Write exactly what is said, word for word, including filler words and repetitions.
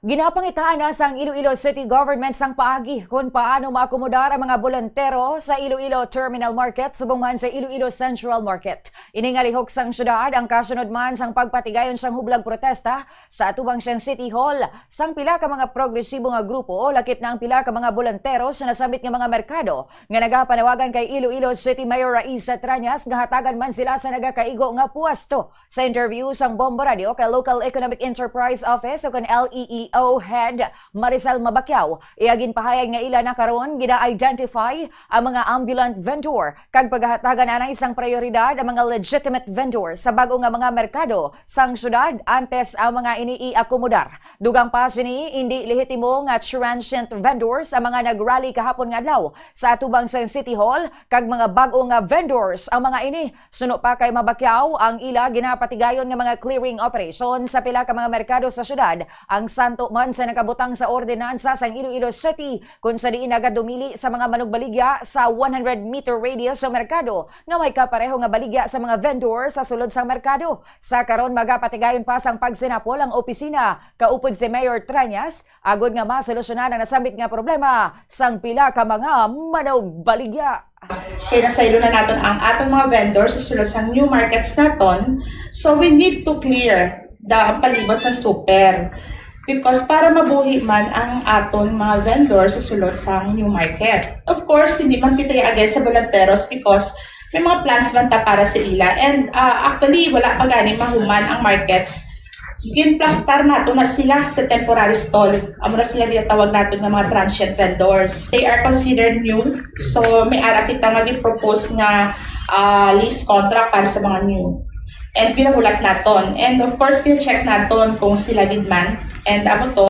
Ginapangitaan na sang Iloilo City Government sang paagi kon paano maakomodar ang mga bolantero sa Iloilo Terminal Market subong man sa Iloilo Central Market. Ini nga lihok sang syudad ang kasunod man sang pagpatigayon sang hublag protesta sa atubang sang City Hall sang pila ka mga progresibo nga grupo, lakip na ang pila ka mga bolantero sa nasambit nga mga merkado nga nagapanawagan kay Iloilo City Mayor Raisa Trañas nga hatagan man sila sa nagakaigo nga puwesto. Sa interview sang Bombo Radio kay Local Economic Enterprise Office o kon L E E O Head Maricel Mabacquiao, iya ginpahayag nga ila na karon gina-identify ang mga ambulant vendor kag paghatagan anay sang prioridad ang mga legitimate vendor sa bag-o nga mga merkado sang syudad antes ang mga ini i-akomodar. Dugang pa sini, indi lehitimo nga transient vendors ang mga nag-rally kahapon nga adlaw sa atubang sang City Hall, kag mga bag-o nga vendors ang mga ini. Suno pa kay Mabacquiao, ang ila ginapatigayon nga mga clearing operation sa pila ka mga merkado sa syudad ang santo man sa nakabutang sa ordinansa sang Iloilo City, kung sa diin nagadumili sa mga manugbaligya sa one hundred meter radius sa merkado nga may kapareho nga baligya sa mga vendor sa sulod sang merkado. Sa karon, magapatigayon pa sang pagsinapol ang opisina kaupod si Mayor Trañas agod nga masolusyonan ang nasambit nga problema sang pila ka mga manugbaligya. Kay nasaylo na naton ang atong mga vendor sa sulod sang new markets naton, so we need to clear the palibot sa super. Because para mabuhi man ang aton mga vendor sa sulod sang new market. Of course, hindi man kita against sa volunteers because may mga plans man ta para sa ila. And ah, actually, wala pa gani mahuman ang markets. Ginplastar nato na sila sa temporary stall. Amo na sila ginatawag nato nga mga transient vendors. They are considered new. So, may ara kita nga gi-propose nga ah, lease contract para sa mga new. And ginahulat naton. And of course, gina-check naton kung sila gid man. And amo to,